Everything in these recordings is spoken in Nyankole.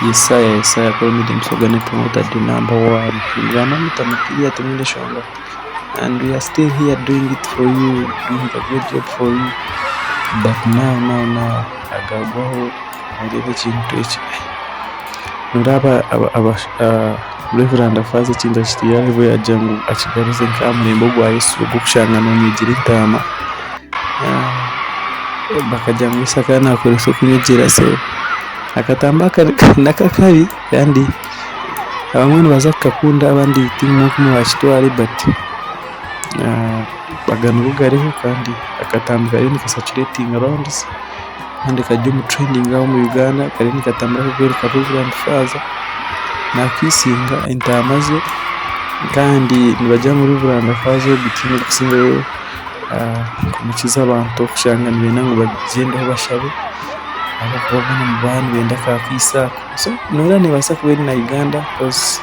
Yesaya Yesaya call me the Musoga ne promoter the number one nimugamba mutamukiriya timwine eshonga and we are still here doing it for you doing a great job for you but now now now agagwaho noreeba ekintu eki noreeba aba Reverand Faaza ekintu akitiire ahu yagira ngu akigaruze nk'aha murembe ogwa Yesu ogw'okushanga noonywegyera entaama. Bakagira ngu Yesu akaba naakoresa okunywegyera so akatambi aka n'akabi kandi abamwe nibaza kukakunda abandi tihaine oku barakitware but aga nigo gariho kandi akatambi kariyo nikasacuratinga rawundizi kandi kari omu trending aha omu Uganda kariyo nikatambura karikworeka Reverand Faaza naakiisinga entaama ze kandi nibagira ngu Reverand Faaza ogu tihaine orikusingayo kumukiza abantu kushanga nibenda ngu bagyendeho bashabe ahabw'okuba boona nibaba nibenda ka kiisi ako. So noreeba nebaasa kuba eri na Uganda coz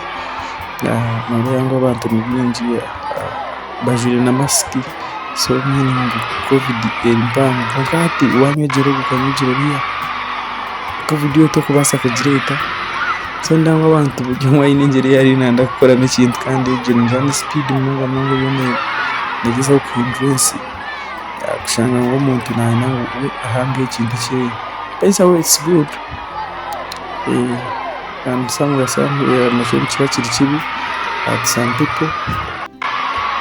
noreeba ngu abantu ni baingi bajwaire na masiki so meaning covid eri mpango kwonka hati wanywegyera ogu okanywegyera oriya covid yo tokubaasa kugireeta so nindeeba ngu abantu buri omwe aine engyeri ei ariyo nayenda kukoramu ekintu kandi egyo ningira ni sipiidi munonga munonga eriyo negyezaho kuhindura ensi kushanga ngu omuntu nayenda ngu we ahange ekintu ekyeye by the way it's good and somewhere somewhere nakyo nikiba kiri kibi to some people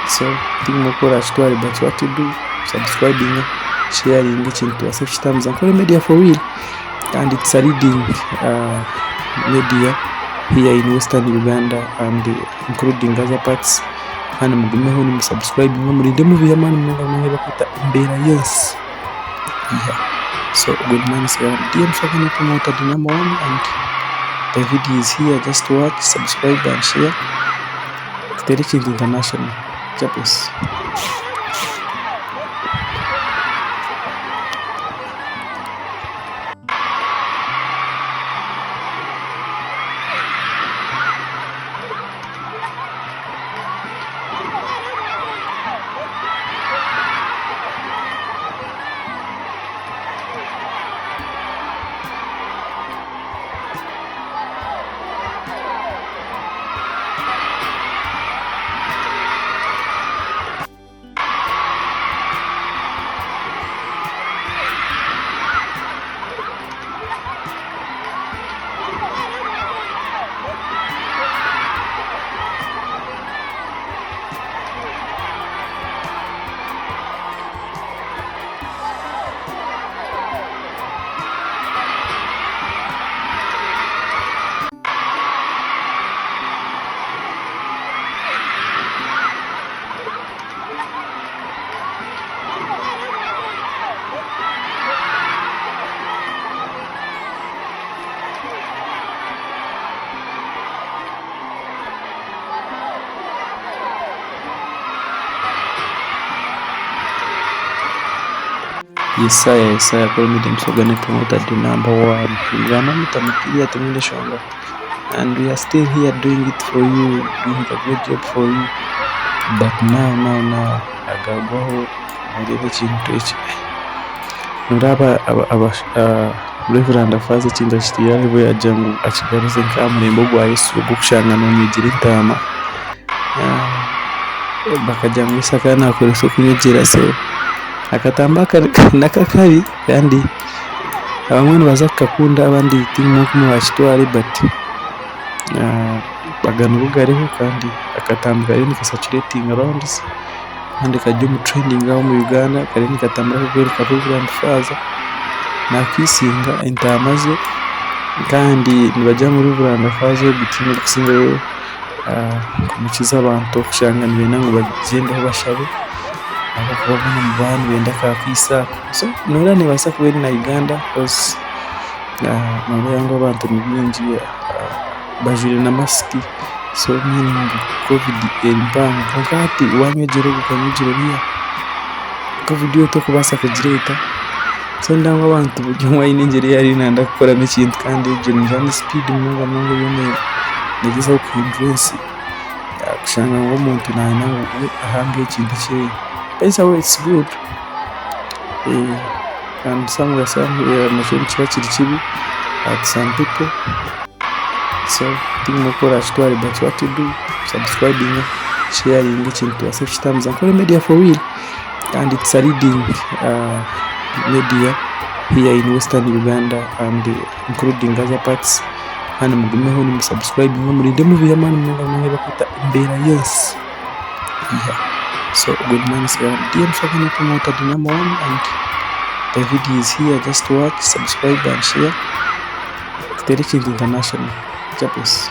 so tihaine oku orakitware but what you do subscribinga, sharinga ekintu tubaase kukitambuza Nkore media for real and it's a leading media here in western Uganda and including other parts kandi mugumeho nimu subscribinga murinde movie y'amaani munonga munonga ei barikweta embeera y'ensi so ogwo ni mwami DM Shabani promoter the number one and the video is here just watch subscribe and share tuteere ekintu international Jah bless. Yesaya Yesaya call me the Musoga ne promoter the number one nimugamba mutamukiriya timwine eshonga and we are still here doing it for you doing a great job for you but now now now agagwaho noreeba ekintu eki noreeba aba Reverand Faaza ekintu akitiire ahu yagira ngu akigaruze nk'aha murembe ogwa Yesu ogw'okushanga noonywegyera entaama bakagira ngu Yesu akaba naakoresa okunywegyera so akatambi aka n'akabi kandi abamwe nibaza kukakunda abandi tihaine oku barakitware but aga nigo gariho kandi akatambi kariyo nikasacuratinga rawundizi kandi kari omu trending aha omu Uganda kariyo nikatambura karikworeka Reverand Faaza naakiisinga entaama ze kandi nibagira ngu Reverand Faaza ogu tihaine orikusingayo kumukiza abantu kushanga nibenda ngu bagyendeho bashabe ahabw'okuba boona nibaba nibenda ka kiisi ako. So noreeba nebaasa kuba eri na Uganda coz noreeba ngu abantu ni baingi bajwaire na masiki so meaning covid eri mpango kwonka hati wanywegyera ogu okanywegyera oriya covid yo tokubaasa kugireeta so nindeeba ngu abantu buri omwe aine engyeri ei ariyo nayenda kukoramu ekintu kandi egyo ningira ni sipiidi munonga munonga eriyo negyezaho kuhindura ensi kushanga ngu omuntu nayenda ngu we ahange ekintu ekyeye by the way it's good and somewhere somewhere nakyo nikiba kiri kibi to some people. So tihaine oku orakitware but what you do subscribinga, sharinga ekintu tubaase kukitambuza. Ankole media for real and it's a leading media here in western Uganda and including other parts kandi mugumeho nimu subscribinga murinde movie y'amaani munonga munonga ei barikweta embeera y'ensi. So ogwo ni Mwami DM Shabani promoter the number one and the video is here just watch, subscribe and share. Tuteere ekintu international. Jah bless.